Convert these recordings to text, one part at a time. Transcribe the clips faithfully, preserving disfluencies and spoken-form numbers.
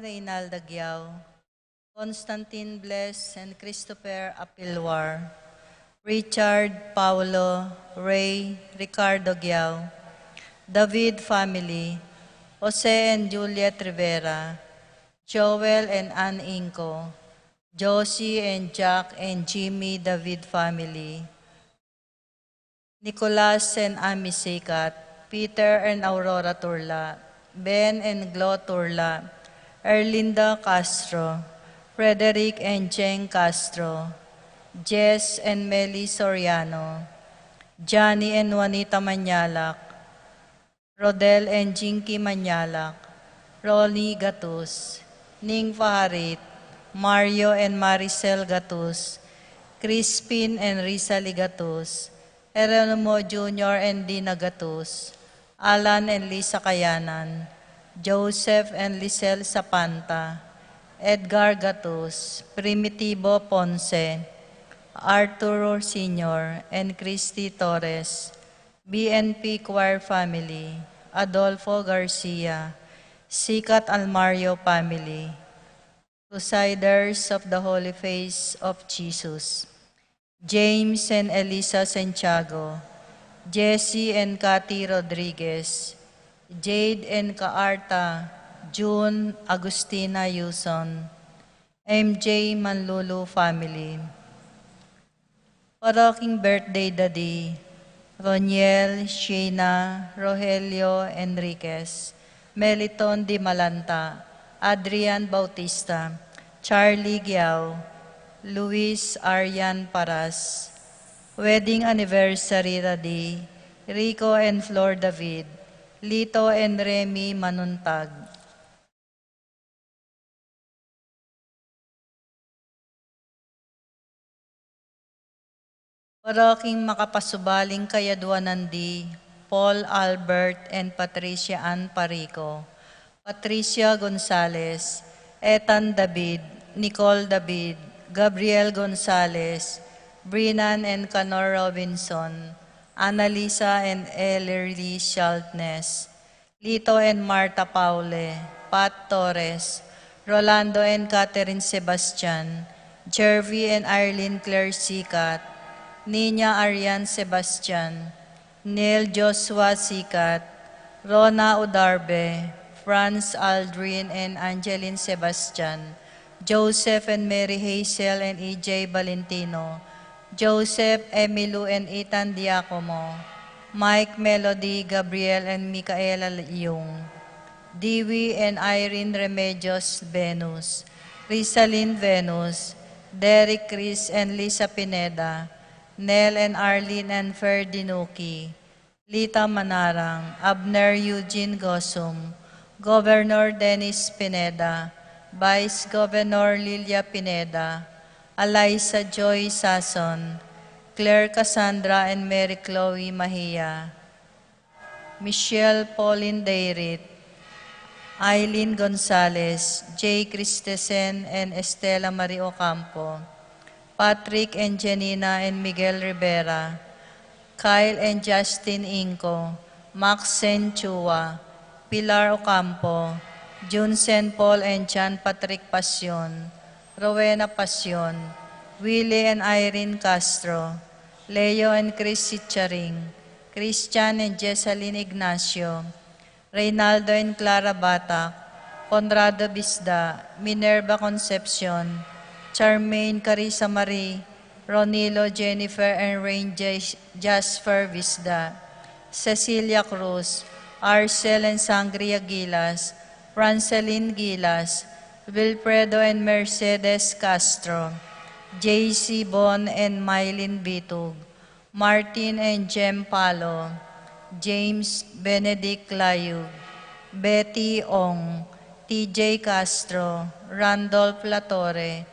Reynalda Giao, Constantine Bless and Christopher Apilwar, Richard, Paulo, Ray, Ricardo Giao, David family, Jose and Juliet Rivera, Joel and Ann Inco, Josie and Jack and Jimmy David family, Nicolas and Ami Sikat, Peter and Aurora Turla, Ben and Glo Turla, Erlinda Castro, Frederick and Jeng Castro, Jess and Meli Soriano, Johnny and Juanita Manyalak, Rodel and Jinky Manyalak, Ronnie Gatus, Ning Faharit, Mario and Maricel Gatus, Crispin and Rizali Gatus, Jeronimo Junior and Dina Gatus, Alan and Lisa Kayanan, Joseph and Lisel Sapanta, Edgar Gatus, Primitivo Ponce, Arturo Senior and Christy Torres, B N P Choir family, Adolfo Garcia, Sikat Almario family, Crusaders of the Holy Face of Jesus, James and Elisa Santiago, Jesse and Cathy Rodriguez, Jade and Kaarta, June, Agustina Yuson, M J Manlulu family. Para king birthday da di Roniel, Sheena, Rogelio Enriquez, Meliton Di Malanta, Adrian Bautista, Charlie Giao, Luis Arian Paras. Wedding anniversary da di Rico and Flor David, Lito and Remy Manuntag. Para king makapasubaling kayadwanan di Paul Albert and Patricia Ann Parico, Patricia Gonzalez, Ethan David, Nicole David, Gabriel Gonzalez, Brinan and Canor Robinson, Annalisa and Ellerly Shaltness, Lito and Martha Paule, Pat Torres, Rolando and Catherine Sebastian, Jervy and Arlene Claire Sikat, Nina Arian Sebastian, Neil Joshua Sikat, Rona Udarbe, Franz Aldrin and Angeline Sebastian, Joseph and Mary Hazel and E J Valentino, Joseph, Emilu and Ethan Diacomo, Mike, Melody, Gabriel and Micaela Yung, Dewey and Irene Remedios Venus, Rizalin Venus, Derek, Chris and Lisa Pineda, Nel and Arlene and Ferdinuki, Lita Manarang, Abner Eugene Gosum, Governor Dennis Pineda, Vice Governor Lilia Pineda, Eliza Joy Sason, Claire Cassandra and Mary Chloe Mahia, Michelle Pauline Dayrit, Eileen Gonzalez, Jay Christensen and Estela Marie Ocampo, Patrick and Janina and Miguel Rivera, Kyle and Justin Inco, Maxine Chua, Pilar Ocampo, Junsen Paul and John Patrick Pasion, Rowena Pasion, Willie and Irene Castro, Leo and Chris Sicharing, Christian and Jessalyn Ignacio, Reynaldo and Clara Batak, Conrado Bisda, Minerva Concepcion, Charmaine Carissa Marie, Ronilo, Jennifer and Rain Jas-, Jasper Bisda, Cecilia Cruz, Arcel and Sangria Gilas, Francelin Gilas, Wilfredo and Mercedes Castro, J C Bon and Mylene Bitug, Martin and Jem Palo, James Benedict Layug, Betty Ong, T J Castro, Randolph Latorre,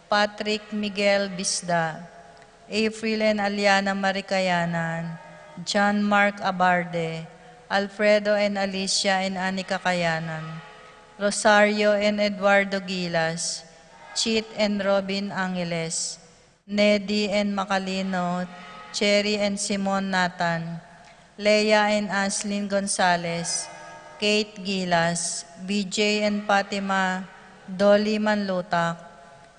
Patrick Miguel Bisda, April and Aliana Maricayanan, John Mark Abarde, Alfredo and Alicia and Anika Kayanan, Rosario and Eduardo Gilas, Chit and Robin Angeles, Nedi and Macalino, Cherry and Simon Nathan, Leia and Aslin Gonzalez, Kate Gilas, B J and Fatima Dolly Manlutak,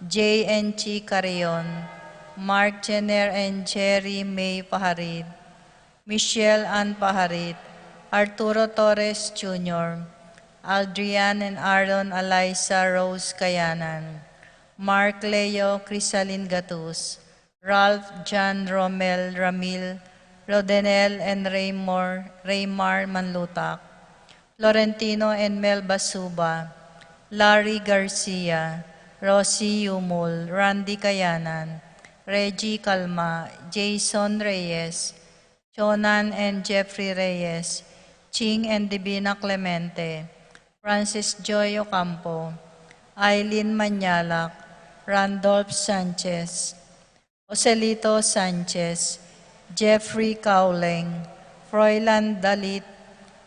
J N G Carrion, Mark Jenner and Jerry May Paharit, Michelle Ann Paharit, Arturo Torres Junior, Aldrian and Aaron Eliza Rose Kayanan, Mark Leo Crisalin Gatus, Ralph John Romel Ramil, Rodenel and Raymore, Raymar Manlutak, Florentino and Melba Suba, Larry Garcia, Rosie Yumul, Randy Kayanan, Reggie Calma, Jason Reyes, Jonan and Jeffrey Reyes, Ching and Divina Clemente, Francis Joy Ocampo, Aileen Manyalak, Randolph Sanchez, Joselito Sanchez, Jeffrey Cauleng, Froilan Dalit,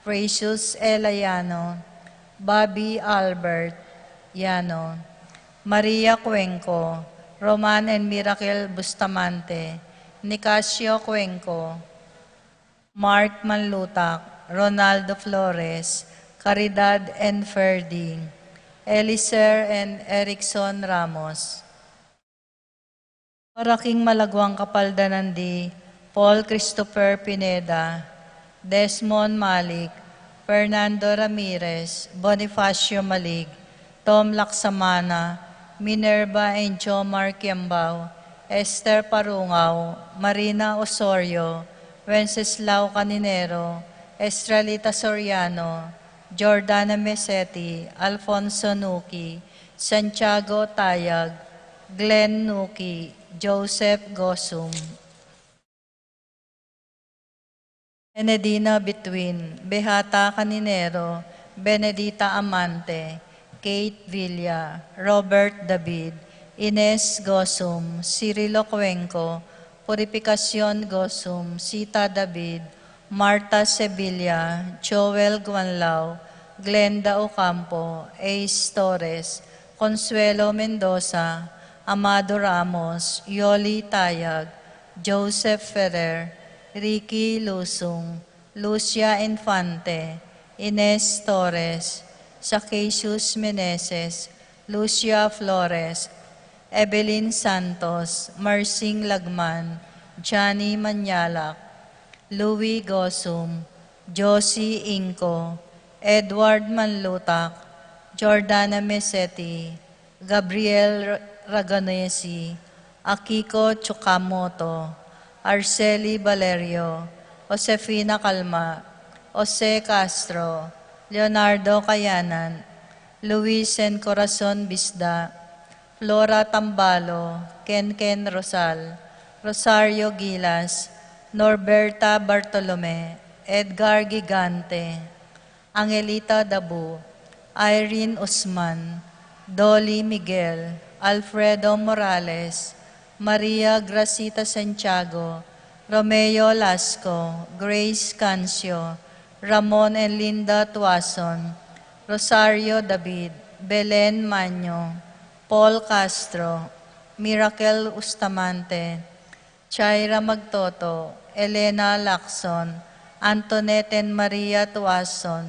Precious Elayano, Bobby Albert Yano, Maria Cuenco, Roman and Miracle Bustamante, Nicasio Cuenco, Mark Manlutak, Ronaldo Flores, Caridad and Ferdy, Eliser and Erickson Ramos. Para king malaguang kapaldanan di Paul Christopher Pineda, Desmond Malik, Fernando Ramirez, Bonifacio Malig, Tom Laksamana, Minerva and Jomar Kiambao, Esther Parungao, Marina Osorio, Wenceslao Caninero, Estrelita Soriano, Jordana Meseti, Alfonso Nuki, Santiago Tayag, Glenn Nuki, Joseph Gosum, Enedina Bituin, Behata Caninero, Benedita Amante, Kate Villa, Robert David, Ines Gosum, Cirilo Cuenco, Purificacion Gosum, Sita David, Martha Sevilla, Joel Guanlao, Glenda Ocampo, Ace Torres, Consuelo Mendoza, Amado Ramos, Yoli Tayag, Joseph Ferrer, Ricky Lusung, Lucia Infante, Ines Torres, Zacchaeus Meneses, Lucia Flores, Evelyn Santos, Marsing Lagman, Johnny Manyalak, Louis Gosum, Josie Inco, Edward Manlutak, Jordana Meseti, Gabriel Raganesi, Akiko Chukamoto, Arceli Valerio, Josefina Calma, Jose Castro, Leonardo Cayanan, Luis and Corazon Bisda, Flora Tambalo, Kenken Rosal, Rosario Gilas, Norberta Bartolome, Edgar Gigante, Angelita Dabu, Irene Usman, Dolly Miguel, Alfredo Morales, Maria Gracita Santiago, Romeo Lasco, Grace Cancio, Ramon and Linda Tuason, Rosario David, Belen Maño, Paul Castro, Miracle Ustamante, Chaira Magtoto, Elena Lacson, Antoinette and Maria Tuason,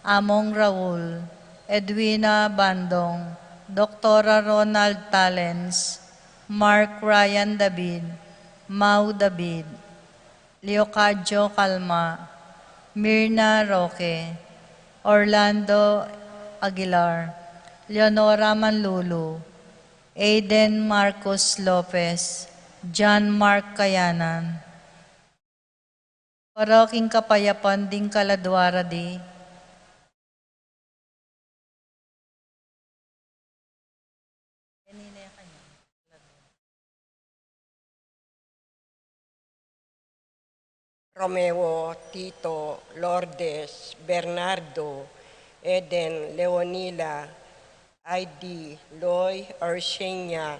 Among Raul, Edwina Bandong, Doktora Ronald Talens, Mark Ryan David, Mau David, Leocadio Calma, Mirna Roque, Orlando Aguilar, Leonora Manlulu, Aiden Marcos Lopez, John Mark Kayanan. Para king kapayapan ding kaladua ra di. Romeo, Tito, Lourdes, Bernardo, Eden, Leonila, Aidi, Loy, Arsenia,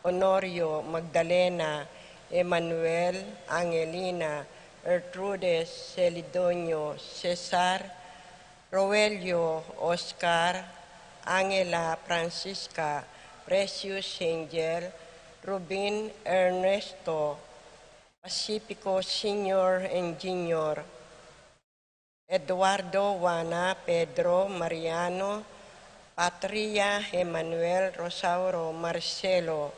Honorio, Magdalena, Emmanuel, Angelina, Gertrudes, Celidonio, Cesar, Roelio, Oscar, Angela, Francisca, Precious, Angel, Rubin, Ernesto, Pacifico Senior and Junior, Eduardo, Juana, Pedro, Mariano, Patria Emmanuel, Rosauro Marcelo,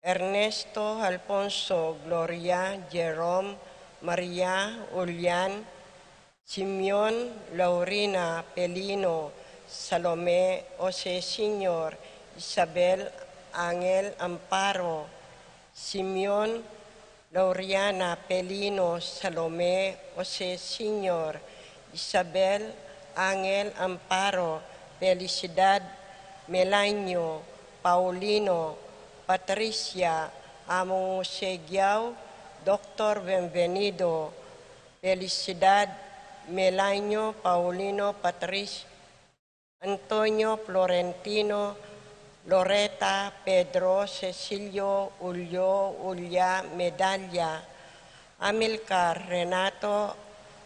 Ernesto Alfonso, Gloria Jerome, Maria Julian, Simeon, Laurina Pelino, Salome, Jose Senior, Isabel, Angel, Amparo, Simeon, Lauriana Pelino, Salome, Jose Senior, Isabel, Angel, Amparo, Felicidad, Melanio, Paulino, Patricia, Among Jose Giao, Doktor Benvenido, Felicidad, Melanio, Paulino, Patricia, Antonio, Florentino, Loreta, Pedro, Cecilio, Julio, Julia, Medalia, Amilcar, Renato,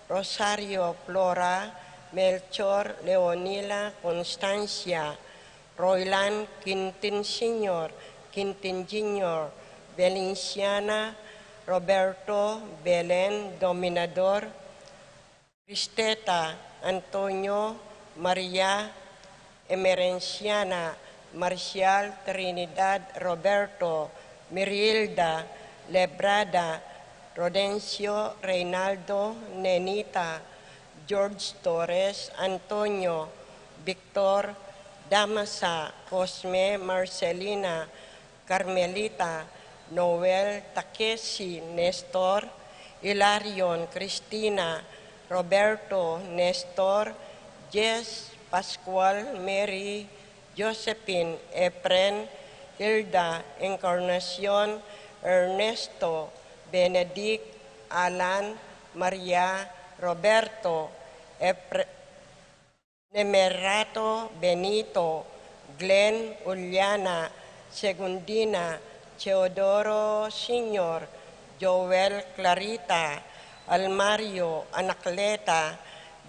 Rosario, Flora, Melchor, Leonila, Constancia, Roylan, Quintin Senior, Quintin Junior, Valenciana, Roberto, Belen, Dominador, Cristeta, Antonio, Maria, Emerenciana, Marcial, Trinidad, Roberto, Mirilda, Lebrada, Rodencio, Reinaldo, Nenita, George, Torres, Antonio, Victor, Damasa, Cosme, Marcelina, Carmelita, Noel, Takeshi, Nestor, Hilarion, Cristina, Roberto, Nestor, Jess, Pascual, Mary, Josephine, Efren, Hilda, Encarnacion, Ernesto, Benedict, Alan, Maria, Roberto, Efre-, Nemerato, Benito, Glenn, Juliana, Segundina, Teodoro Senior, Joel, Clarita, Almario, Anacleta,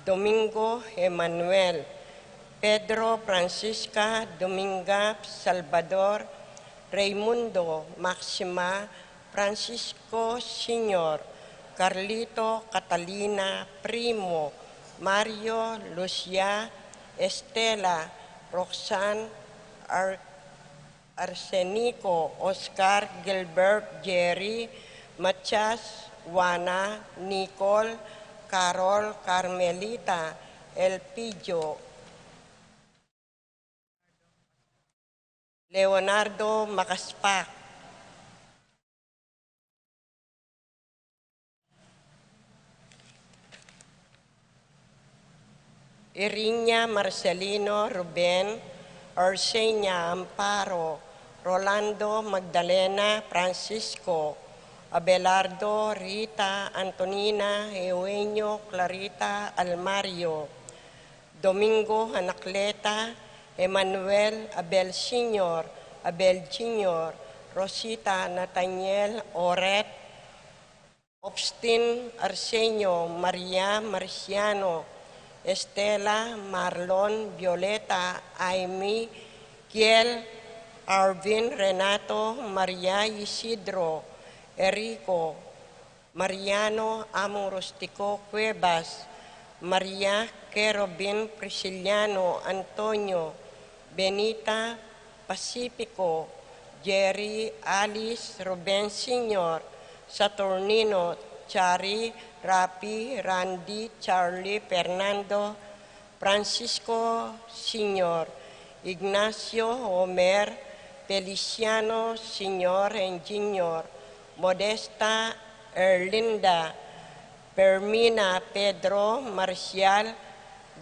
Domingo, Emmanuel, Pedro, Francisca, Dominga, Salvador, Raimundo, Maxima, Francisco Senior, Carlito, Catalina, Primo, Mario, Lucia, Estela, Roxanne, Ar-, Arsenico, Oscar, Gilbert, Jerry, Matias, Juana, Nicole, Carol, Carmelita, Elpidio, Leonardo Makaspak, Irinia, Marcelino, Ruben, Arsenia, Amparo, Rolando, Magdalena, Francisco, Abelardo, Rita, Antonina, Eugenio, Clarita, Almario, Domingo, Anacleta, Emmanuel, Abel Senior, Abel Junior, Rosita, Nathaniel, Oret, Obstin, Arsenio, Maria, Marciano, Estela, Marlon, Violeta, Aimee, Kiel, Arvin, Renato, Maria, Isidro, Erico, Mariano, Among Rustico, Cuevas, Maria, Kerubin, Prisciliano, Antonio, Benita, Pacifico, Jerry, Alice, Ruben Senior, Saturnino, Chari, Rapi, Randy, Charlie, Fernando, Francisco Senior, Ignacio, Omer, Feliciano Senior and Junior, Modesta, Erlinda, Fermina, Pedro, Marcial,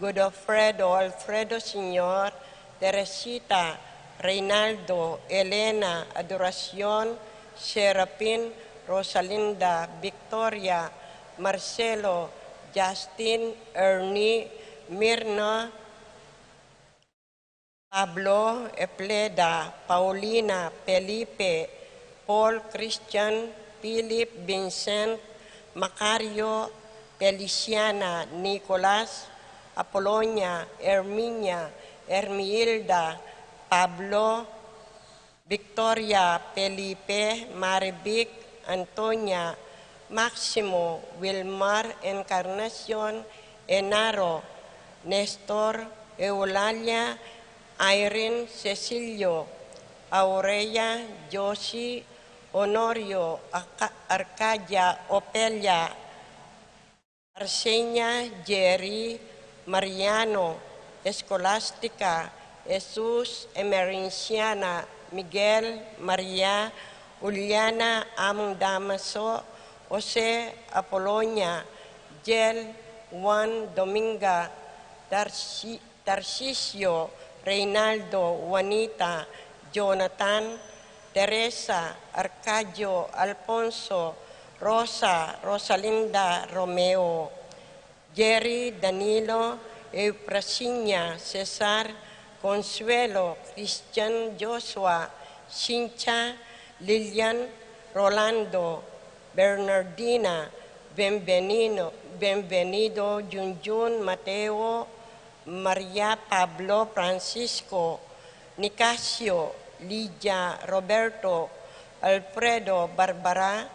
Godofredo, Alfredo Senior, Teresita, Reynaldo, Elena, Adoracion, Serafin, Rosalinda, Victoria, Marcelo, Justin, Ernie, Mirna, Pablo, Epleda, Paulina, Felipe, Paul, Christian, Philip, Vincent, Macario, Feliciana, Nicolas, Apolonia, Herminia, Hermilda, Pablo, Victoria, Felipe, Marivic, Antonia, Maximo, Wilmar, Encarnacion, Enaro, Nestor, Eulalia, Irene, Cecilio, Aurea, Josie, Honorio, Arca-, Arcadia, Opelia, Arsenia, Jerry, Mariano, Escolastica, Jesus, Emerenciana, Miguel, Maria, Juliana, Among Damaso, Jose, Apolonia, Jel, Juan, Dominga, Tarsi-, Tarcisio, Reynaldo, Juanita, Jonathan, Teresa, Arcadio, Alfonso, Rosa, Rosalinda, Romeo, Jerry, Danilo, Eufrasinia, Cesar, Consuelo, Christian, Joshua, Cynthia, Lilian, Rolando, Bernardina, Benvenino, Benvenido, Junjun, Mateo, Maria, Pablo, Francisco, Nicasio, Lidia, Roberto, Alfredo, Barbara,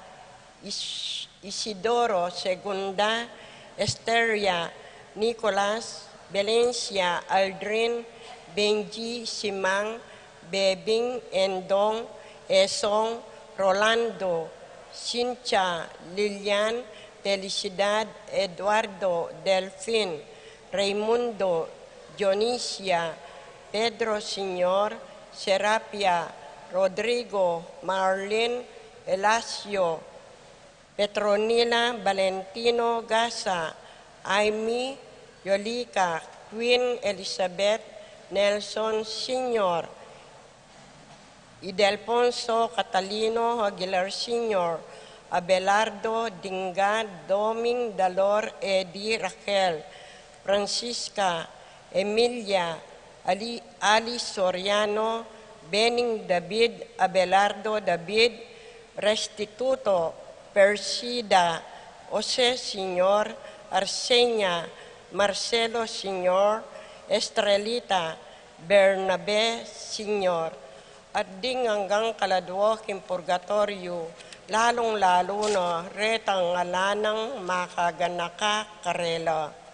Is-, Isidoro, Segunda, Esteria, Nicolas, Valencia, Aldrin, Benji, Simang, Bebing, Endong, Esong, Rolando, Cynthia, Lilian, Felicidad, Eduardo, Delfin, Raimundo, Dionisia, Pedro Senior, Serapia, Rodrigo, Marlin, Elasio, Petronila, Valentino, Gasa, Aimee, Yolika, Queen Elizabeth, Nelson Senior, Idelfonso, Catalino, Aguilar Senior, Abelardo, Dinga, Doming, Dalor, Eddie, Raquel, Francisca, Emilia, Ali-, Alice Soriano, Bening David, Abelardo David, Restituto, Persida, Jose Senior, Arsenia, Marcelo Senior, Estrelita, Bernabe Senior, at ding anggang kaladwa king purgatoryo, lalung-lalu na retang ala nang makaganaka karela.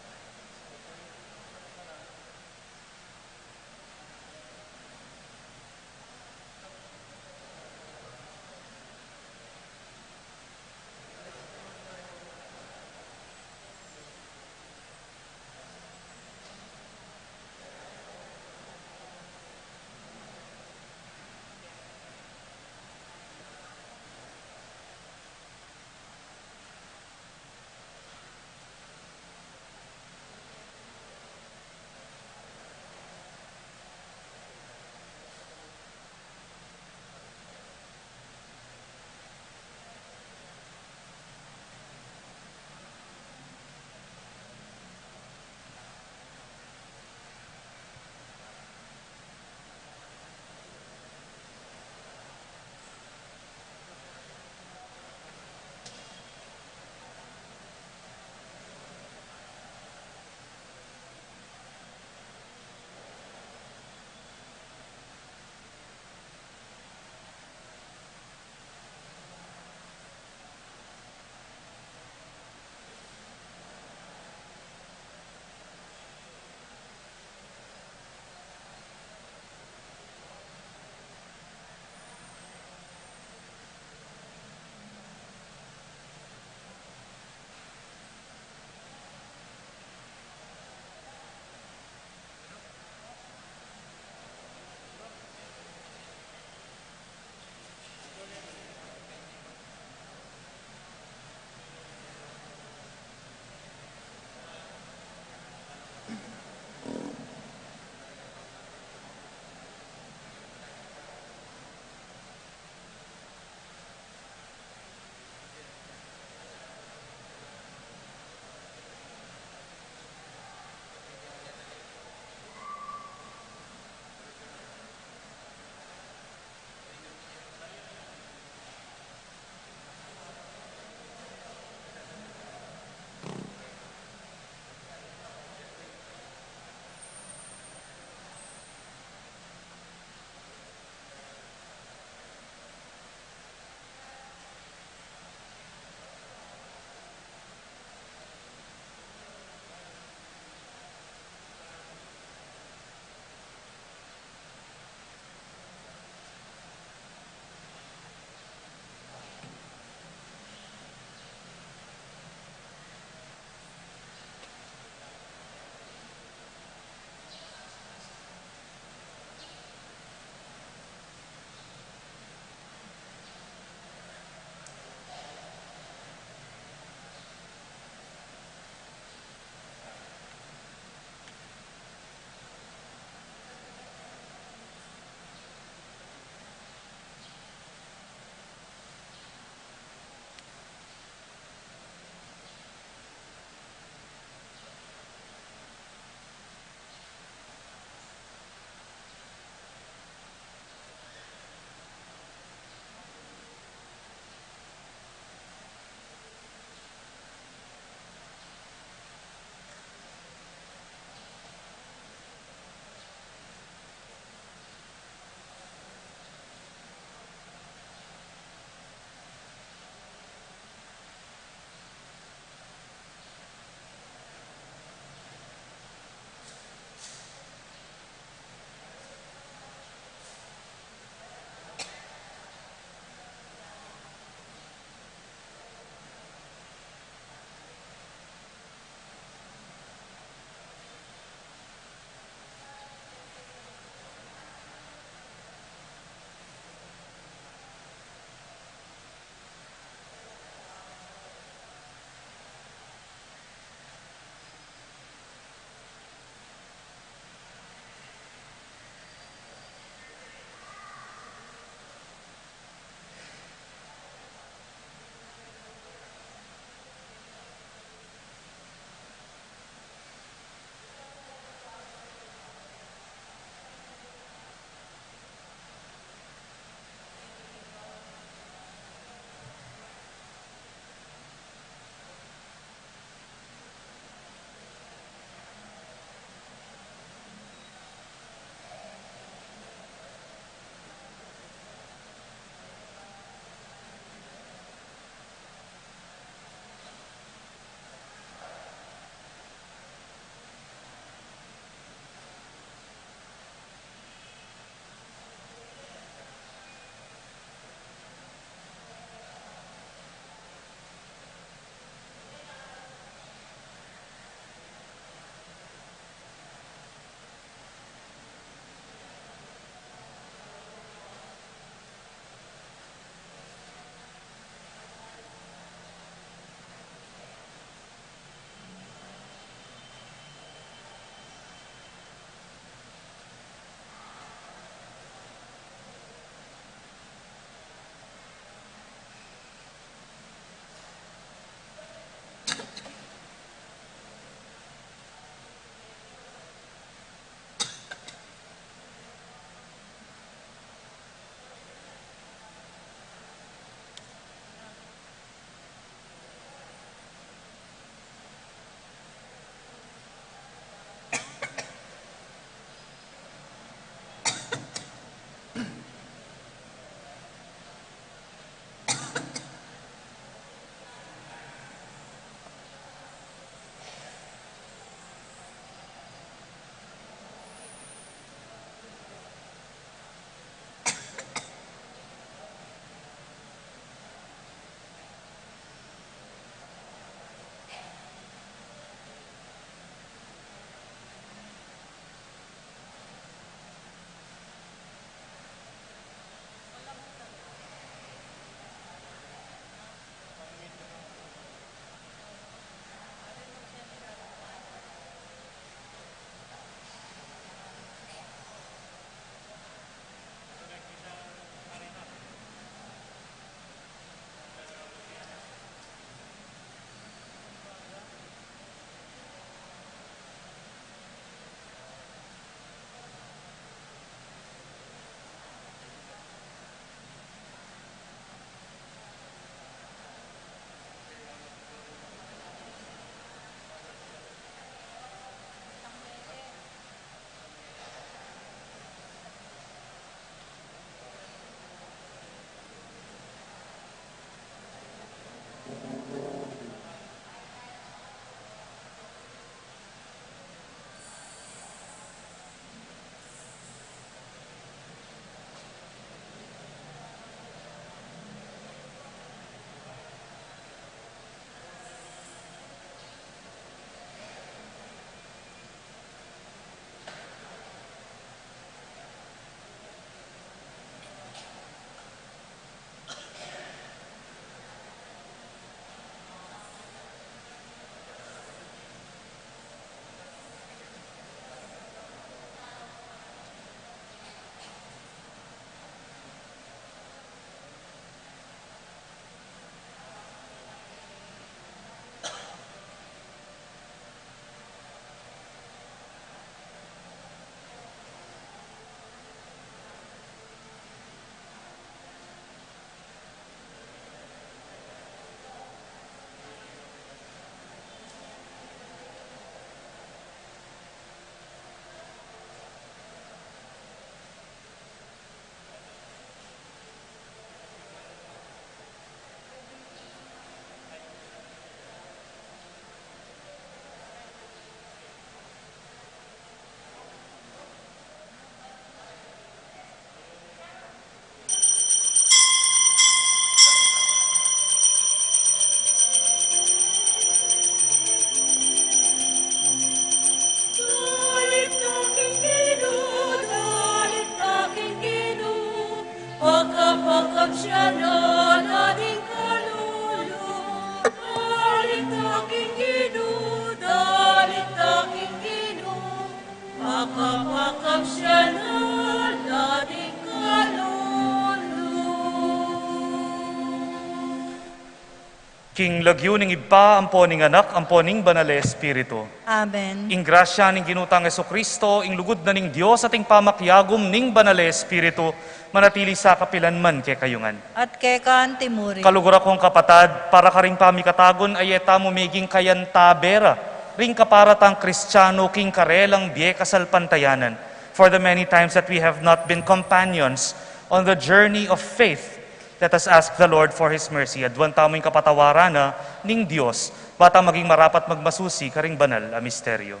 King lagyu ning Ibpa, ampo ning Anak, ampo ning Banal a Espiritu. Amen. Ing grasya ning Ginu tang Jesucristo, ing lugud na ning Dios, at ing pamakiagum ning Banal a Espiritu, manatili sa kapilan man kekayu ngan. At keka antimurin. Kaluguran kung kapatad, para karing pamikatagun, a e tamu meging kayantabe ra ring kapara tang Kristianu king karelang bie kasalpantayanan. For the many times that we have not been companions on the journey of faith, let us ask the Lord for His mercy. Aduan tamu ing kapatawaran na ning Dios, ba tang maging marapat magmasusi karing banal a misteryo.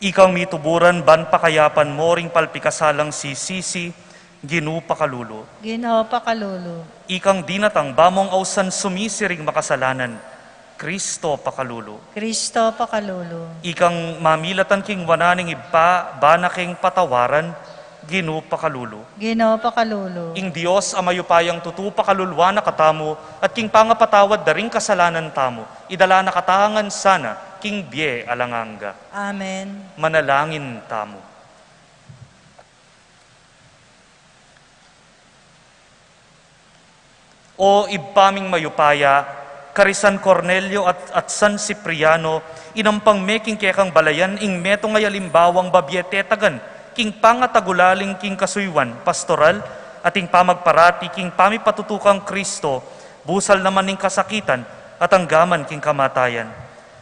Ikang mituburan ban pakayapan mo ring palpikasalang sisisi, Ginu pakalulu. Ginu pakalulu. Ikang dinatang ba mong ausan sumisi ring makasalanan, Kristo pakalulu. Kristo pakalulu. Ikang mamilatan king wanan ning Ibpa, ba na keng patawaran, Ginu pakalulu. Ginu pakalulu. Ing Dios a mayupayang tutu pakaluluan na katamu, at king pangapatawad da ring kasalanan tamu, idala na katamu ngan sana king bie alang angga. Amen. Manalangin tamu. O Ibpa ming mayupaya, kari San Cornelio at, at San Cipriano, inampang me king kekang balayan ing metung a alimbawang babie tetagan king pangatagulaling king kasuyuan, pastoral, at ing pamagparati king pamipatutu kang Kristo, busal naman ning kasakitan at anggaman king kamatayan.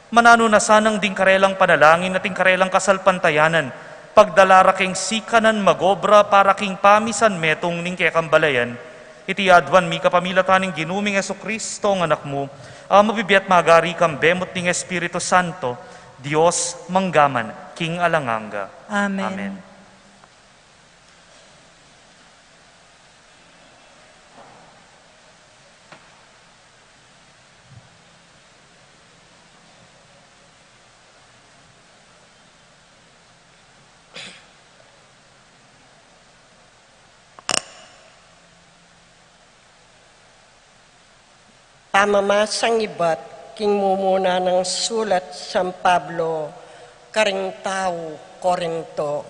Mananu na sanang ding karelang panalangin at ing karelang kasalpantayanan, pagdala ra keng sikanan magobra para king pamisanmetung ning kekang balayan. Iti aduan mi kapamilatan ning Ginu ming Jesucristo, ing Anak mu, a mabibie at magari kambe mu at ning Espiritu Santo, Dios, mangga man king alang angga. Amen. Amen. Pamamasang ibat king mumuna nang sulat San Pablo karing taga Corinto.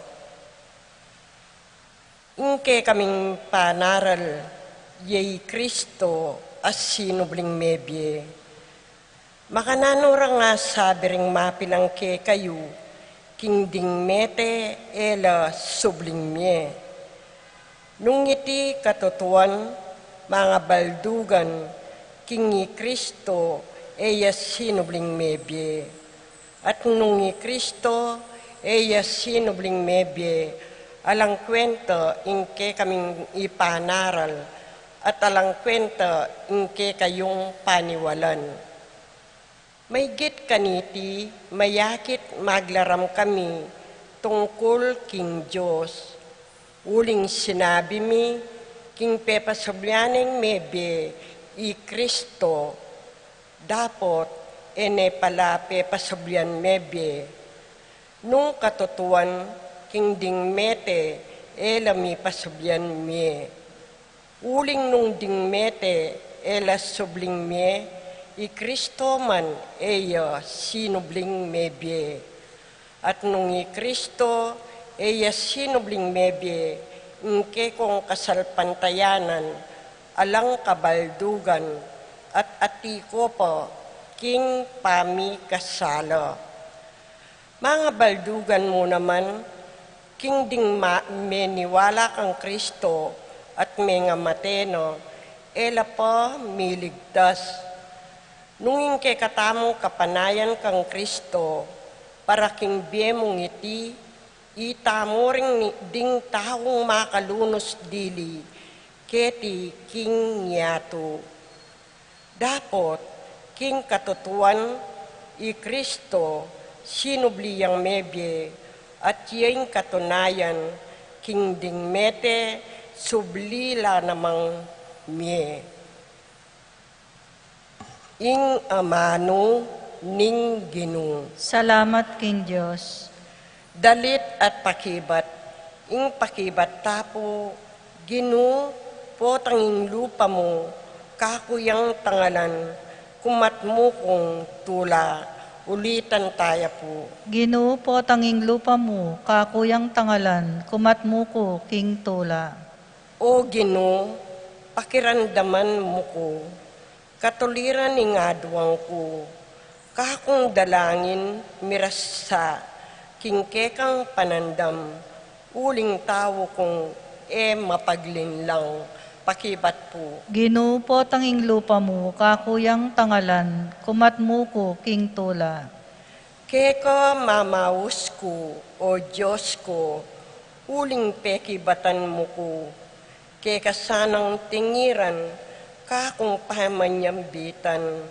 Ing kekaming panaral, ya i Kristo a sinubling mebie. Makananu ra nga sabi ring mapilan kekayu, king ding mete e la subling mie? Nung iti katutuan, mangabaldugan, king i Kristo e ya sinubling mebie. At nung i Kristo e ya sinubling mebie, alang kwenta ing kekaming ipanaral, at alang kwenta ing kekayung paniwalan. Maygit kaniti, mayakit maglaram kami tungkul king Dios. Uling sinabi mi, king pepasublian neng mebie i Kristo, dapot e ne pala pepasublian mebie. Nung katutuan, king ding mete e la mi pasublian mie. Uling nung ding mete e la subling mie, i Kristo man e ya sinubling mebie. At nung i Kristo e ya sinubling mebie, ing kekong kasalpantayanan alang kabaldugan, at atiu ko pa king pamikasala. Mangabaldugan mu naman, king ding ma-, meniwala kang Kristo at mengamate na, e la pa miligtas. Nung ing kekatamung kapanayan kang Kristo, para king bie mung iti, itamu ring ni-, ding taung makalunus dili keti king yatu. Dapot, king katutuan, i Kristo, sinubli yang mebie, at ya ing katunayan, king ding mete, subli la namang mie. Ing amanu ning Ginu. Salamat king Dios. Dalit at pakibat, ing pakibat ta pu, Ginu, potang ing lupa mu, kaku yang tangalan, kumat mu kung tula, ulitan taya pu. Ginu, potang ing lupa mu, kaku yang tangalan, kumat mu ku king tula. O Ginu, pakiramdaman mu ku, katuliran ning aduang ku, kakung dalangin mirasa, king kekang panandam, uling tau kung e mapaglinlang, pakibat pu. Ginu, potang ing lupa mu, kaku yang tangalan, kumat mu ku king tula. Keka mamaus ku, o Dios ku, uling pekibatan mu ku, keka sanang tingiran, kakung pamanyambitan.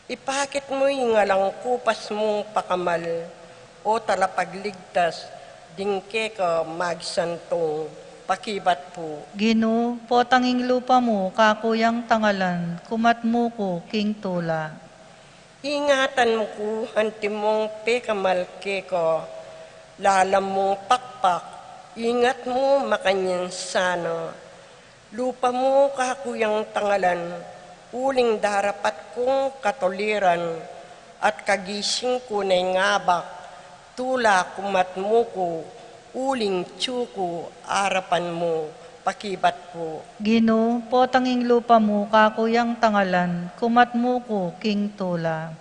Ipakit mu ing alang kupas mung pakamal, o talapagligtas, ding keka magsantung, pakibat pu. Ginu, potang ing lupa mu, kaku yang tangalan, kumat mu ku king tula. Ingatan mu ku antimong pekamal keka, lalam mung pakpak, ingat mu makanyan sana. Lupa mu kaku yang tangalan, uling darapat kung katuliran, at kagising ku neng abak, tula kumat mu ku, uling tiyu ku arapan mu, pakibat pu. Ginu, potang ing lupa mu, kaku yang tangalan, kumat mu ku king tula.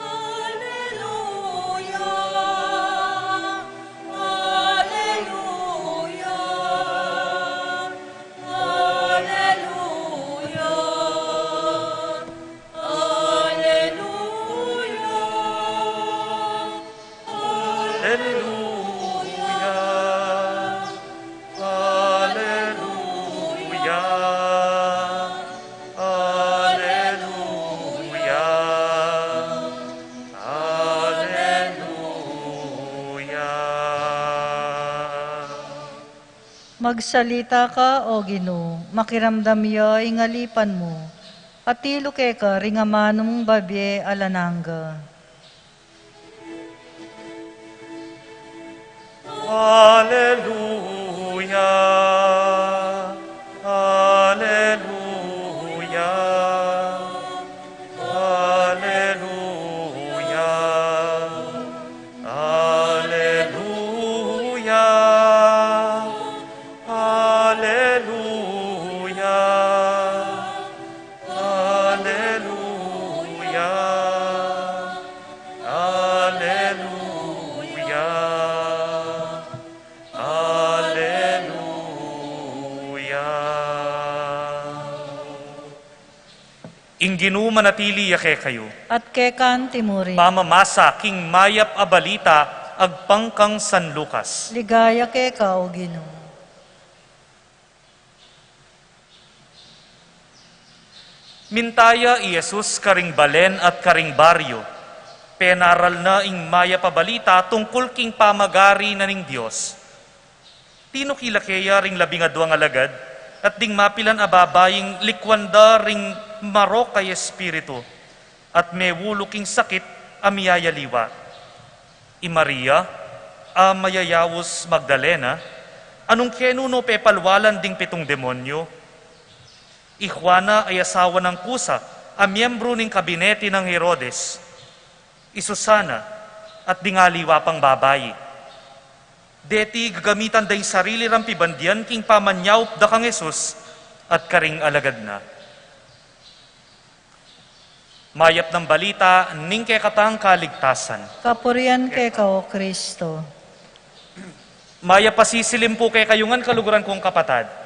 Aleluya. Aleluya. Aleluya. Aleluya. Magsalita ka, O Ginu, makiramdam ya ing alipan mu, atilu keka ring amanung babie alang angga. Aleluya, aleluya, aleluya, aleluya, aleluya. Aleluya, aleluya, aleluya. Ing Ginu manatili ya kekayu. At keka mu rin. Pamamasa king Mayap a Balita agpang kang San Lucas. Ligaya keka, O Ginu. Minta ya i Jesus karing balen at karing baryu, penaral na ing Mayap a Balita tungkul king pamagari na ning Dios. Tinukila ke ya ring labing aduang alagad, at ding mapilan a babaing likwan da ring marok a espiritu, at mewulu king sakit a miyayaliwa. I Maria a mayayaus Magdalena, a nung kenu no pepalwalan ding pitung demonyu. I Juana a asawa nang Kusa, a miyembru ning kabinete nang Herodes. I Susana, at ding aliwa pang babai. Deti gagamitan da ing sarili rang pibandian king pamanyaup da kang Jesus at karing alagad na. Mayap nang balita ning kekatang kaligtasan. Kapurian keka, O Kristo. Mayap a sisilim pu kekayu ngan, kaluguran kung kapatad.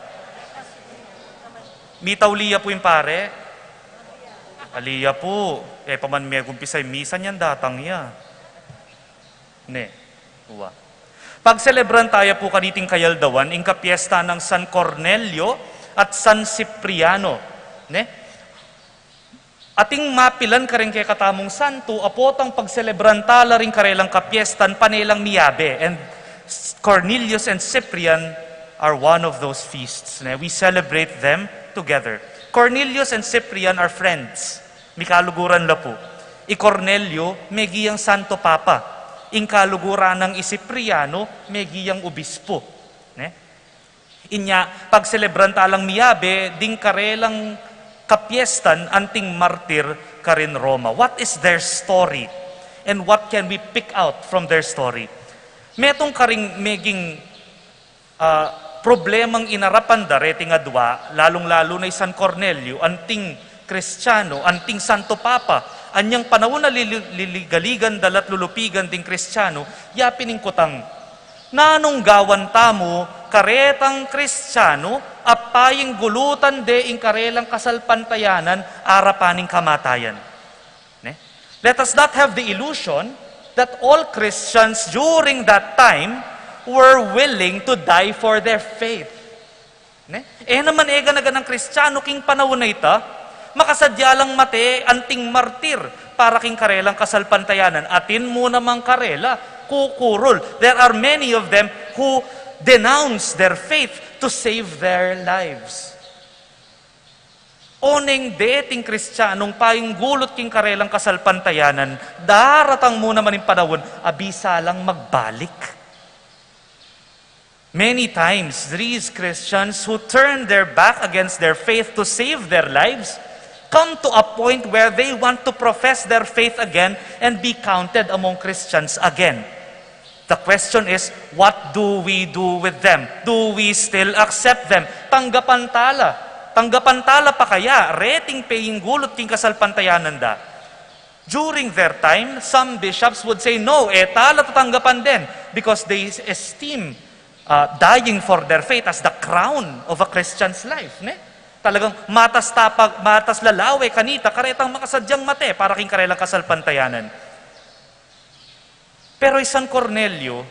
Mitauli ya pu ing pare? Ali ya pu. E pa man megumpisa ing misa niyan, datang ya. Ne, wa. Pagselebran taya pu kaniting kayaldawan ing kapiesta nang San Cornelio at San Cipriano, ne? Ating mapilan karing kekatamung santo, apotang pagselebran tala ring karelang kapiestan pane lang miyabe, and Cornelius and Cyprian are one of those feasts. Ne? We celebrate them together. Cornelius and Cyprian are friends. Mikaluguran la pu. I Cornelio, meging santo papa. Ing kaluguran nang i Cipriano, meging obispo. Ne? Inya, pagselebran talang miyabe ding karelang kapiestan anting martir karin Roma. What is their story? And what can we pick out from their story? Metung karing meging, ah, problemang inarapan da reting adwa, lalung-lalu na i San Cornelio, anting Kristiano, anting Santo Papa, anyang panaun a lili-, liligaligan da la't lulupigan ding Kristiano, ya pin ing kutang. Nanung gawan tamu karetang Kristiano a payinggulutan de ing karelang kasalpantayanan arapan ning kamatayan? Ne? Let us not have the illusion that all Christians during that time were willing to die for their faith. Ne? E naman e gana-ganang Kristiano king panaun a ita, makasadya lang mate anting martir para king karelang kasalpantayanan. Atin mu namang karela, kukurul. There are many of them who denounce their faith to save their lives. Oneng deting Kristianong payinggulut king karelang kasalpantayanan, daratang mu naman ing panaun a bisa lang magbalik. Many times, these Christians who turn their back against their faith to save their lives come to a point where they want to profess their faith again and be counted among Christians again. The question is, what do we do with them? Do we still accept them? Tanggapan tala. Tanggapan tala pa kaya reting payinggulut king kasalpantayanan da? During their time, some bishops would say, "No, e tala tatanggapan den," because they esteem, uh, dying for their faith as the crown of a Christian's life, ne? Talagang matas tapag, matas lalawe kanita, karetang makasadyang mate para king karelang kasalpantayanan. Pero i San Cornelio,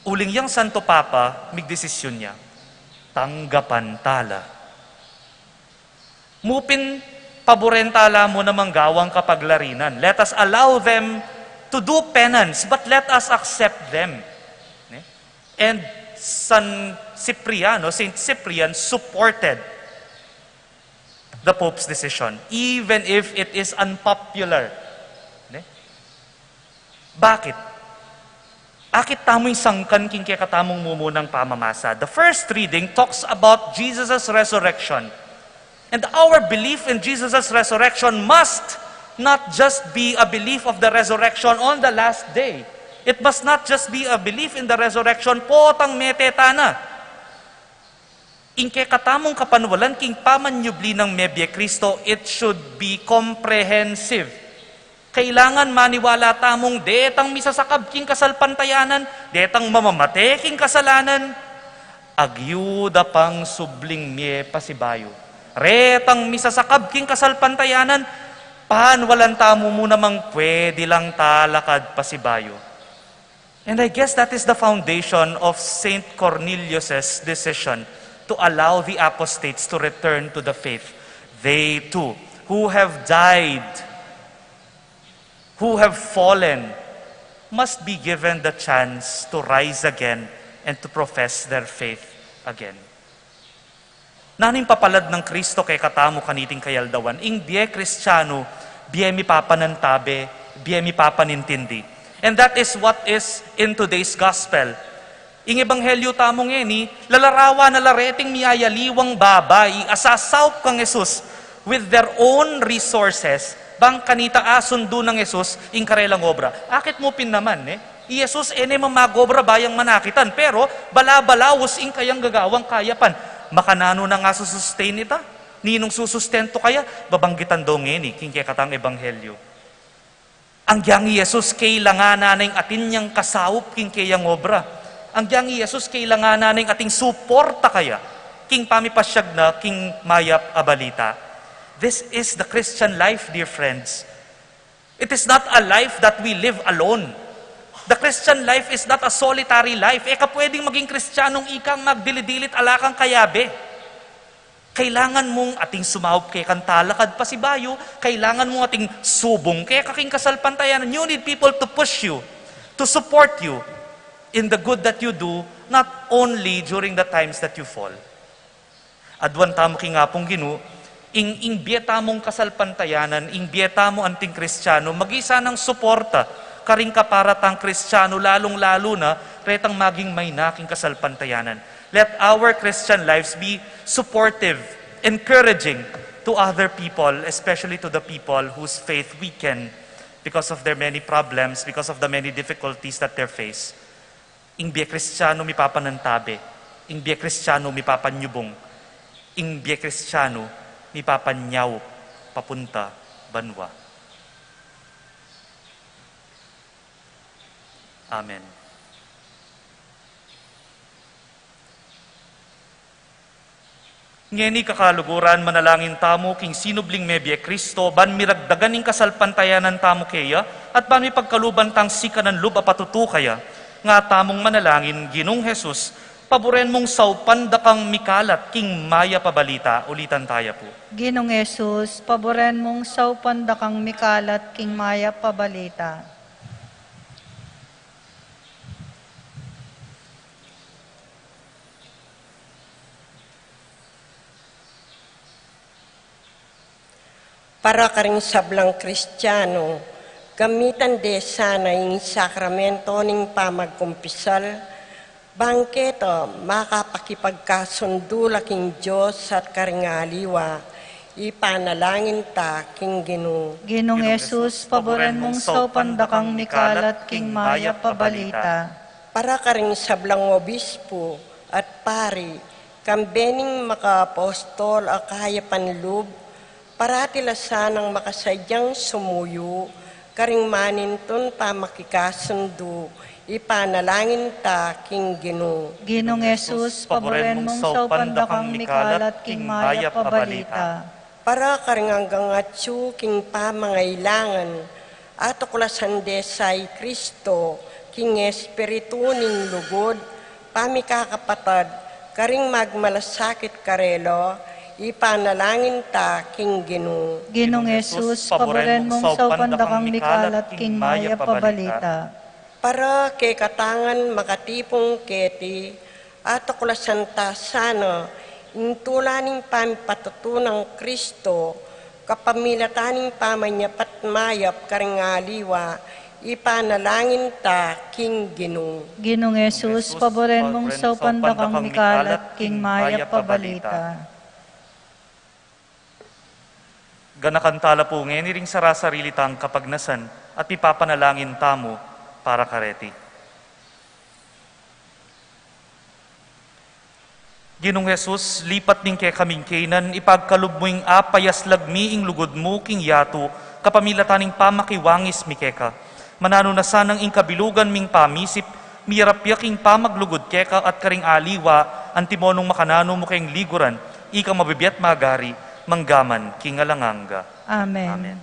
uling yang Santo Papa, migdesisyun ya, tanggapan tala. Mu pin paburen tala mu namang gawang kapaglarinan. Let us allow them to do penance, but let us accept them. Ne? And San Cipriano, Saint Cyprian supported the Pope's decision, even if it is unpopular. Ne? Bakit? Akit tamu ing sangkan king kekatamung mumunang pamamasa. The first reading talks about Jesus' resurrection. And our belief in Jesus' resurrection must not just be a belief of the resurrection on the last day. It must not just be a belief in the resurrection potang mete tana. Ing kekatamung kapanwalan king pamanyubli nang mebie Kristo, it should be comprehensive. Kailangan maniwala tamung detang misasakab king kasalpantayanan, detang mamamate king kasalanan, agyu da pang subling mie pasibayu. Retang misasakab king kasalpantayanan, panwalan tamu mu namang pwede lang talakad pasibayu. And I guess that is the foundation of Saint Cornelius's decision to allow the apostates to return to the faith. They too, who have died, who have fallen, must be given the chance to rise again and to profess their faith again. Nanu ing papalad nang Kristo kekatamu kaniting kayaldawan? Ing bie Kristianu, bie mipapanantabe, bie mipapanintindi. And that is what is in today's gospel. Ing ebanghelyo tamu ngeni, lalarawan na la reting miyayaliwang babai a sasaup kang Jesus with their own resources, bang kanita asundu nang Jesus ing karelang obra. Akit mu pin naman, e? I Jesus e ne man mag-obra ba yang manakitan, pero bala-balaus ing kayang gagawang kayapan. Makananu na nga susustain ita? Ninung susustento kaya? Babanggitan do ngeni king kekatang ebanghelyo. Agyang i Jesus kailangan na ning atin yang kasaup king keyang obra. Agyang i Jesus kailangan na ning ating suporta kaya king pamipasyag na king mayap a balita. This is the Christian life, dear friends. It is not a life that we live alone. The Christian life is not a solitary life. E ka pwedeng maging Kristiyanong ikang magdili-dili't ala kang kayabe. Kailangan mung ating sumaup keka king talakad pasibayu, kailangan mung ating subung keka king kasalpantayanan. You need people to push you, to support you in the good that you do, not only during the times that you fall. Aduan tamu king Apung Ginu, ing, ing bie tamung kasalpantayanan, ing bie tamu anting Kristianu, maging sanang suporta karing kapara tang Kristianu, lalung-lalu na retang maging mayna king kasalpantayanan. Let our Christian lives be supportive, encouraging to other people, especially to the people whose faith weaken because of their many problems, because of the many difficulties that they face. Ing bie Kristianu mipapanantabe, ing bie Kristianu mipapanyubung, ing bie Kristianu mipapanyaup papunta banua. Amen. Ngeni kakaluguran, manalangin tamu king sinubling mebie Kristo, ban miragdagan ing kasalpantayanan tamu keya, at ban mipagkaluban tang sikanan lub a patutu kaya. Nga tamung manalangin, Ginung Jesus, paburen mung saupan da kang mikalat king mayap a balita. Ulitan taya pu. Ginung Jesus, paburen mung saupan da kang mikalat king mayap a balita. Para karing sablang Kristianu, gamitan de sana ing sakramento ning pamagkumpisal, bang keta makapakipagkasundu la king Dios at karing aliwa. Ipanalangin ta king Ginu. Ginung Jesus, paburen mung saupan da kang mikalat king mayap a balita. Para karing sablang obispu at pari, kambe ning makaapostol a kayapan lub, parati la sanang makasadyang sumuyu karing manintun pamakikasundu. Ipanalangin ta king Ginu. Ginung Jesus, paburen mung saupan da kang mikalat king mayap a balita. Para karing anggang atyu king pamangailangan, atuklasan de sa i Kristo king espiritu ning lugud, pamikakapatad karing magmalasakit karela. Ipanalangin ta king Ginu. Ginung Jesus, paburen mung saupan da kang mikalat king mayap a balita. Para kekatang makatipung keti, atuklasan ta sana ing tula ning pamipatutu nang Kristo, kapamilatan ning pamanyapat mayap karing aliwa. Ipanalangin ta king Ginu. Ginung Jesus, paburen mung saupan da kang mikalat king mayap a balita. Ganakan ta la pu ngeni ring sarasarili tang kapagnasan at ipapanalangin tamu para kareti. Ginung Jesus, lipat ning kekaming kaynan, ipagkalub mu ing apayaslag mi ing lugud mu king yatu, kapamilatan ning pamakiwangis mi keka. Mananu na sanang ing kabilugan ming pamisip, miyarap ya king pamaglugud keka at karing aliwa, antimo nung makananu mu keng liguran, ika mabibie at magari, mangga man king alang angga. Amen. Amen.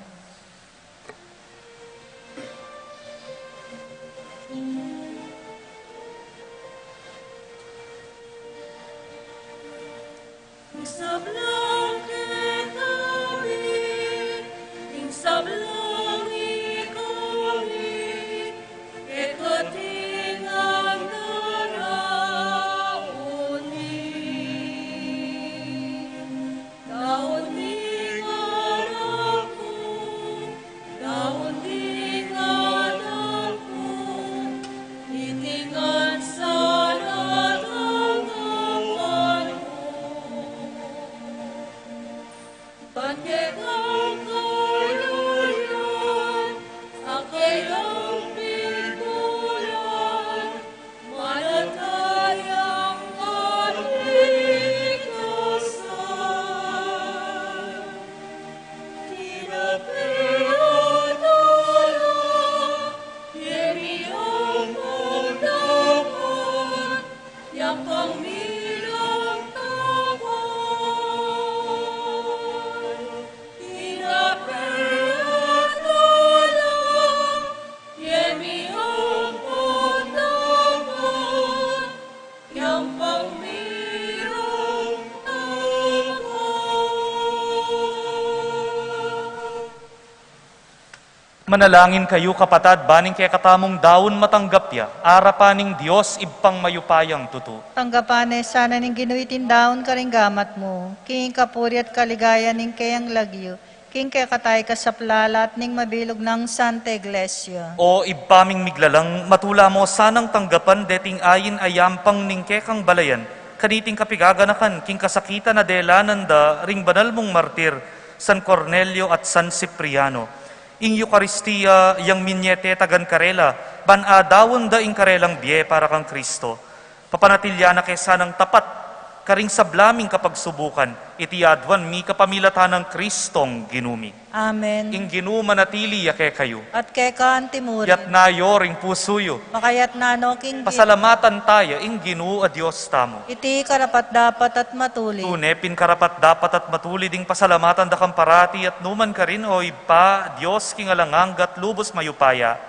Manalangin kayu, kapatad, ban ing kekatamung daun matanggap ya arapan ning Dios Ibpang mayupayang tutu. Tanggapan na sana ning Ginu iting daun karing gamat mu, king kapurian at kaligayan ning keyang lagyu, king kekatang kasaplalan at ning mabilug nang Santa Iglesia. O Ibpa ming miglalang, matula mu sanang tanggapan deting ain a yampang ning kekang balayan, kaniting kapigaganakan king kasakitan a delanan da ring banal mung martir, San Cornelio at San Cipriano. Ing Eukaristia yang minie tetagan karela, ban adaun da ing karelang bie para kang Kristo. Papanatilyan na ke sanang tapat karing sabla ming kapagsubukan, iti aduan mi kapamilatan nang Kristong Ginu mi. Amen. Ing Ginu manatili ya kekayu. At keka antimurin. Yatna yu ring pusu yu. Makayatna no king Ginu. Pasalamatan taya ing Ginu a Dios tamu. Iti karapat-dapat at matulid. Tune pin karapat-dapat at matulid ing pasalamatan da kang parati at numan karin, O Ibpa, Dios king alang angga at lubus mayupaya.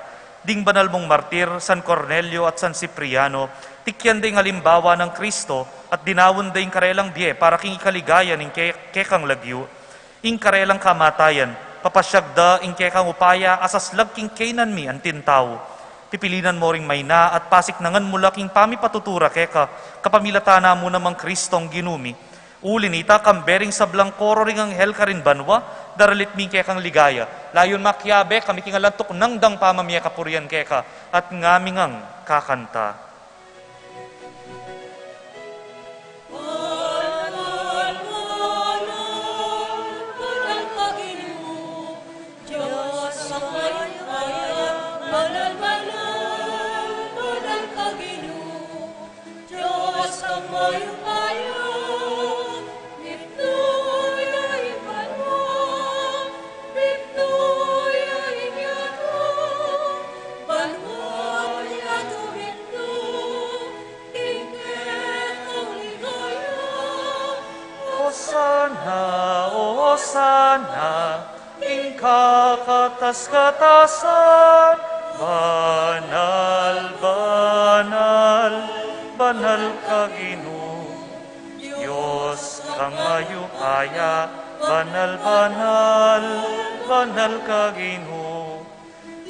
Ding banal mung martir, San Cornelio at San Cipriano, tikyan da ing alimbawa nang Kristo at dinaun da ing karelang bie para king ikaligaya ning ke-, kekang lagyu. Ing karelang kamatayan, papasyag da ing kekang upaya a saslag king kaynan mi anting tau. Pipilinan mu ring maina at pasiknangan mu la king pamipatutura keka, kapamilatan na mu namang Kristong Ginu mi. Uli nita, kambe ring sablang koro ring anghel karin banua, daralit mi ing kekang ligaya. Layun makiabe kami king alang tuknang dang pamamie kapurian keka, at ngami ngang kakanta. Dios kang mayupaya, mitmu ya ing banua, mitmu ya ing yatu, ban uli yatu mitmu ing kekang ligaya. Hosana, Hosana, ing kakatas-katasan, banal, banal, banal ka Ginu. Dios kang mayupaya, banal, banal, banal ka Ginu.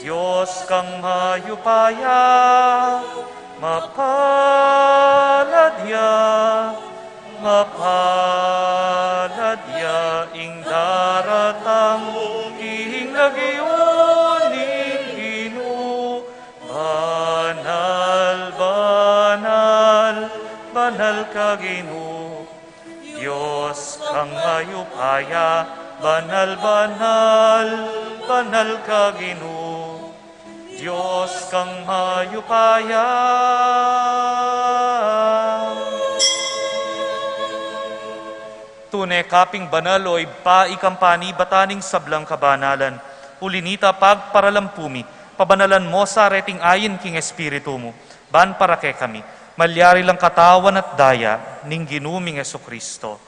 Dios kang mayupaya, mapalad ya, mapalad ya ing daratang king lagyu ning Ginu. Banal, banal, banal ka Ginu. Dios kang mayupaya, banal, banal, banal ka Ginu. Dios kang mayupaya. Tune ka pin banal, O Ibpa, ika ing panibatan ning sablang kabanalan. Uli nita, pagparalampu mi, pabanalan mu sa reting ain king Espiritu mu, ban para kekami malyari lang katawan at daya ning Ginu ming Jesucristo.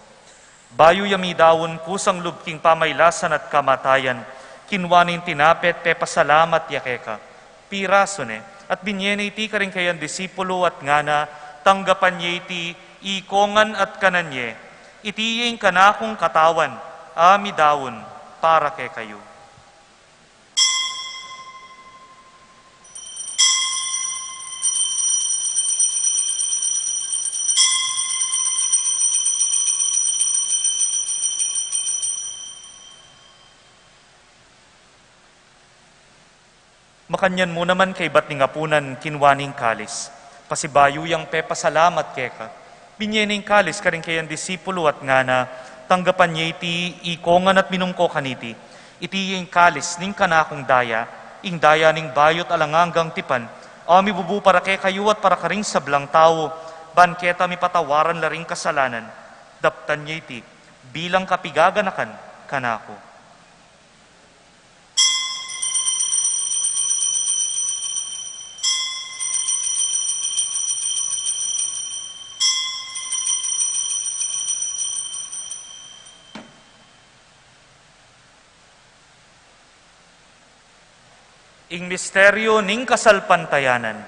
Bayu ya midaun kusang lub king pamailasan at kamatayan, kinua ne ing tinape at pepasalamat ya keka, pirasu ne, at binie ne iti karing kayang disipulu at ngana: Tanggapan ye iti, ikongan at kanan ye. Iti ya ing kanakung katawan, a midaun para kekayu. Makanyan mu naman kaybat ning apunan, kinua ne ing kalis, pasibayu yang pepasalamat keka, binie ne ing kalis karing kayang disipulu at ngana: Tanggapan ye iti, ikongan at minum ko kaniti. Iti ya ing kalis ning kanakung daya, ing daya ning bayu't alang anggang tipan, a mibubu para kekayu at para karing sablang tau, ban keta mipatawaran la ring kasalanan. Daptan ye iti bilang kapigaganakan kanaku. Ing misteryu ning kasalpantayanan.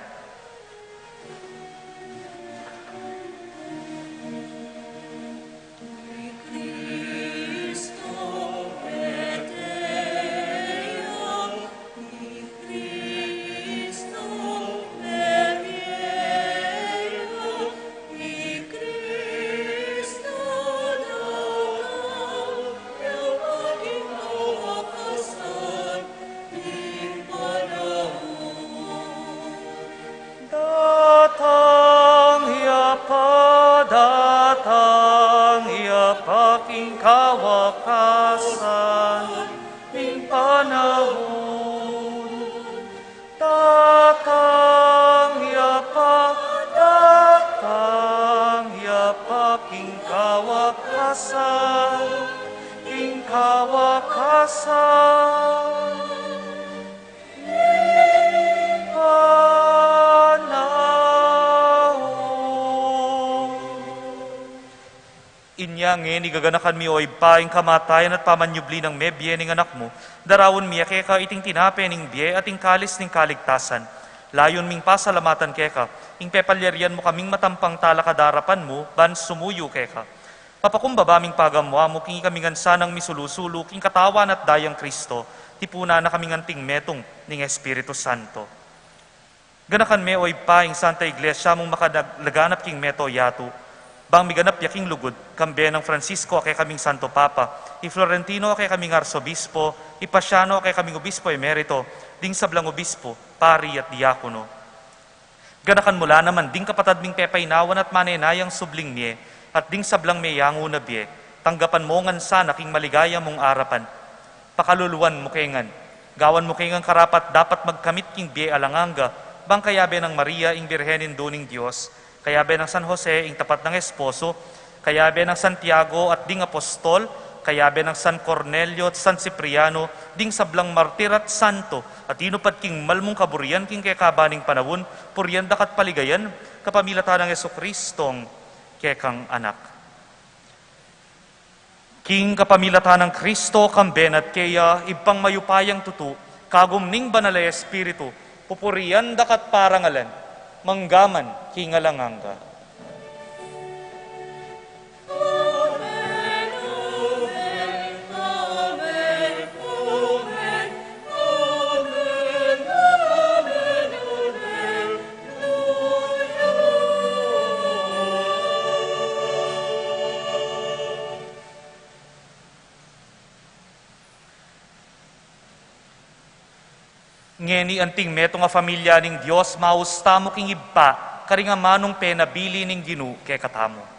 King kawakasan, king panaun. Inya ngeni gaganakan mi, o Ibpa, ing kamatayan at pamanyubli nang mebie ning Anak mu, daraun mi keka iting tinape ning bie at ing kalis ning kaligtasan. Layun ming pasalamatan keka ing pepalyarian mu kaming matampang talakad king arapan mu ban sumuyu keka. Papakumbaba ming pagamu-amu king ikami ngan sanang misulu-sulu king katawan at dayang Kristo, tipunan na kaming anting metung ning Espiritu Santo. Ganakan me, o Ibpa, ing Santa Iglesia mung makalaganap king mabilug a yatu, bang miganap ya king lugud, kambe nang Francisco a kekaming Santo Papa, i Florentino a kekaming Arsobispo, i Paciano a kekaming Obispo Emerito, ding sablang obispo, pari at diakono. Ganakan mu la naman ding kapatad ming pepainawan at manenayang subling mie, at ding sablang meyangu na bie, tanggapan mu ngan sana king maligaya mung arapan. Pakaluluan mu ke ngan, gawan mu ke ngan karapat-dapat magkamit king bie alang angga, bang kayabe nang Maria ing Birhen Indu ning Dios, kayabe nang San Jose ing tapat nang esposo, kayabe nang Santiago at ding apostol, kayabe nang San Cornelio at San Cipriano, ding sablang martir at santo, a tinupad king mal mung kaburian king kekaban ning panaun, purian da ka at paligayan, kapamilatan nang Jesucristong kekang Anak. King kapamilatan nang Kristo, kambe na at keya, Ibpang mayupayang tutu, kagum ning Banal a Espiritu, pupurian da ka at parangalan, mangga man king alang angga. Ngeni anting metung a familia ning Dios, maus tamu king Ibpa, karing amanung penabilin ning Ginu kekatamu.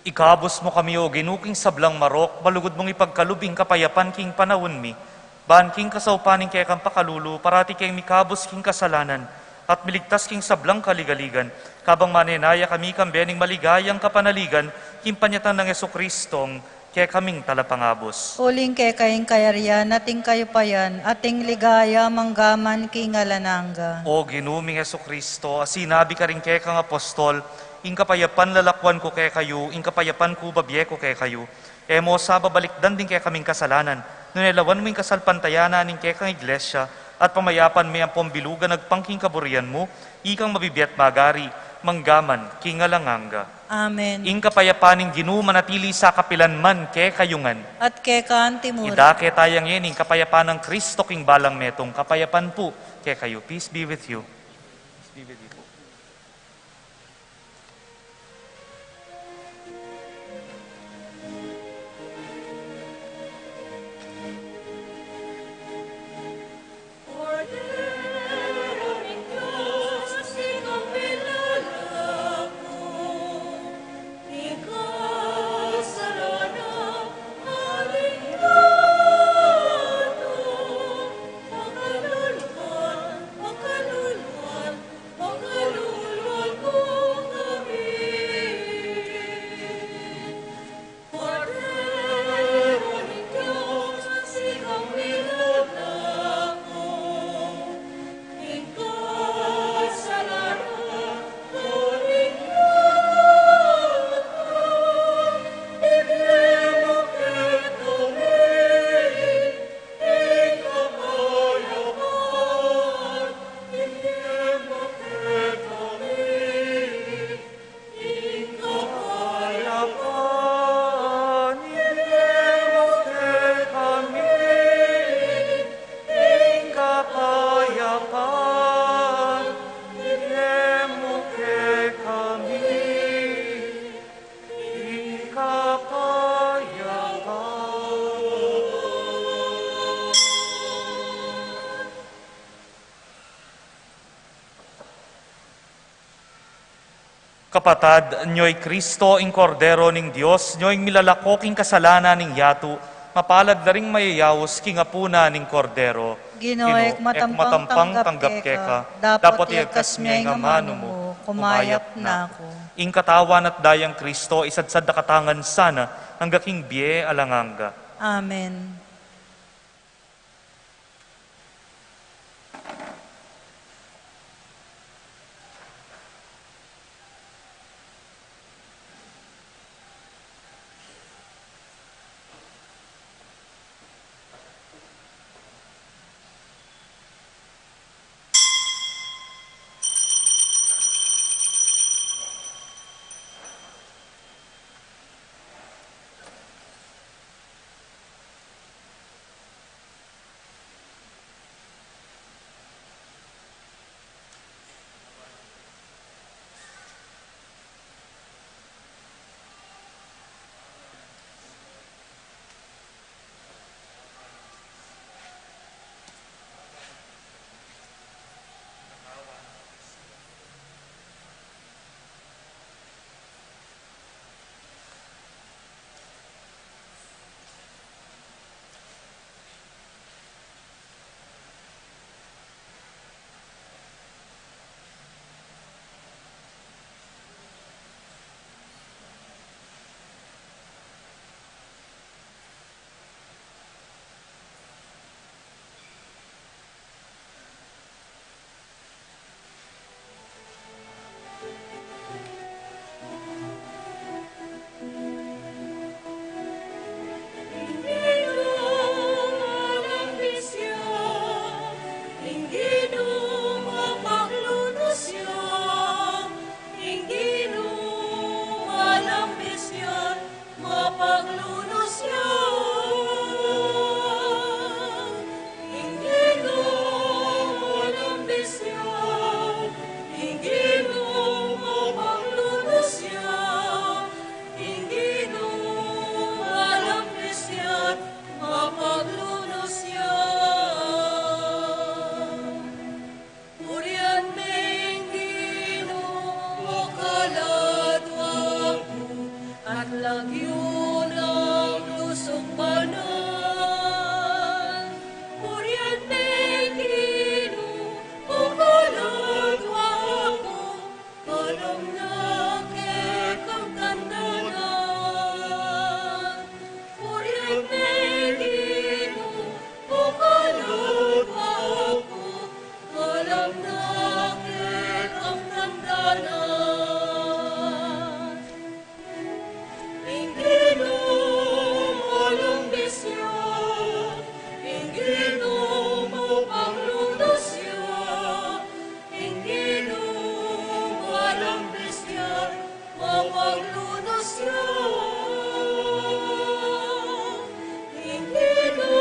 Ikabus mu kami, O Ginu, king sablang marok, malugud mung ipagkalub ing kapayapan king panaun mi, ban king kasaupan ning kekang pakalulu, parati keng mikabus king kasalanan, at miligtas king sablang kaligaligan, kabang manenaya kami kambe ning maligayang kapanaligan, king panyatang nang Jesucristong kekaming Talapangabus. Uling keka ing kayarian, at ing kayupayan, at ing ligaya, mangga man king alang angga. O Ginu ming Jesucristo, a sinabi karing kekang apostol, ing kapayapan lalakwan ku kekayu, ing kapayapan ku bibie ku kekayu. E mu sa babalikdan ding kekaming kasalanan, nune lawan mu ing kasalpantayanan ning kekang Iglesia, at pamayapan me ampong bilugan agpang king kaburian mu, ikang mabibie at magari, mangga man king alang angga. Amen. Ing kapayapan ning Ginu manatili sa kapilan man kekayu ngan. At keka antimurin. Idake taya ngeni ing kapayapan nang Kristo king balang metung, kapayapan pu kekayu. Peace be with you. Vive Dios. Kapatad, nyo i Kristo, ing Kordero ning Dios, nyo ing milalako king kasalanan ning yatu, mapalad la ring mayayaus king apunan ning Kordero. Ginu, e ku matampang tanggap keka, dapot iyagkas me ing amanu mu, kumayap na ku. Ing katawan at dayang Kristo, isadsad da katamu ngan sana, angga king bie alang angga. Amen. Mapaglunus ya, ing Ginu, malambis ya, ing Ginu, mapaglunus ya, ing Ginu, malambis ya, mapaglunus ya. Purian me ing Ginu, o kaladwa ku, at lagyu nang lusung banal. Purian me ing Ginu, o kaladwa ku, alam na kekang tandanan. Purian me ing Ginu, o kaladwa ku, alam na kekang tandanan. Ing Ginu, malambis ya, ing Ginu, mapaglunus ya, ing Ginu, malambis ya, mapaglunus ya. Ing Ginu,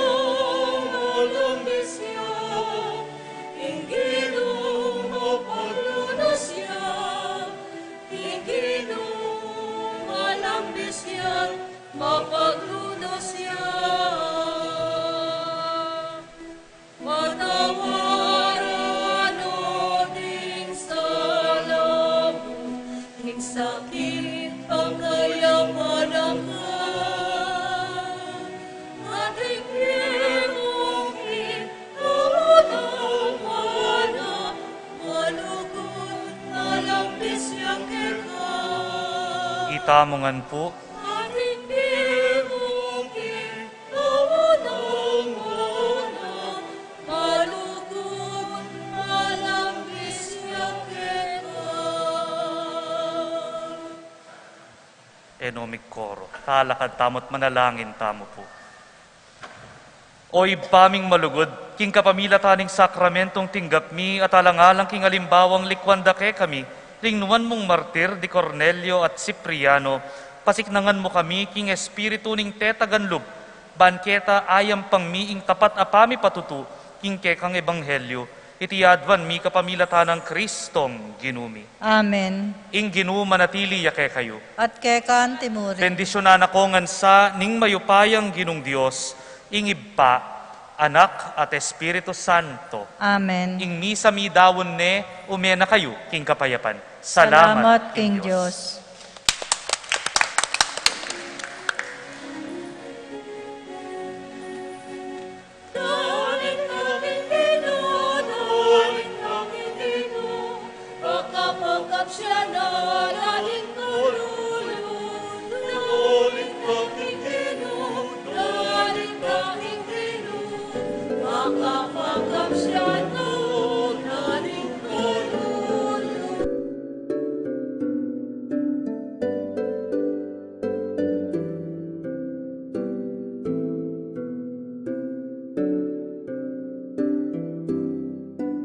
malambis ya, ing Ginu, mapaglunus ya. Mapaglunas ya, patawaran no ding sala mu, ding sakit pakayapan na ka, at ing Itamu ngan pu. E no migkoro. Talakad tamu't manalangin tamu pu. O Ibpa ming malugud, king kapamilatan ning sakramentong tinggap mi at alang-alang king alimbawang likuan da kekami ring nuan mung martir di Cornelio at Cipriano, pasiknangan mu kami king espiritu ning tetagan lub, ban keta ayampang mi ing tapat a pamipatutu king kekang ebanghelyo. Iti aduan mi kapamilatan nang Kristong Ginu mi. Amen. Ing Ginu manatili ya kekayu. At keka antimurin. Bendisyunan na ko ngan sa ning mayupayang Ginung Dios, ing Ibpa, Anak, at Espiritu Santo. Amen. Ing misa mi daun ne, ume na kayu king kapayapan. Salamat king Dios.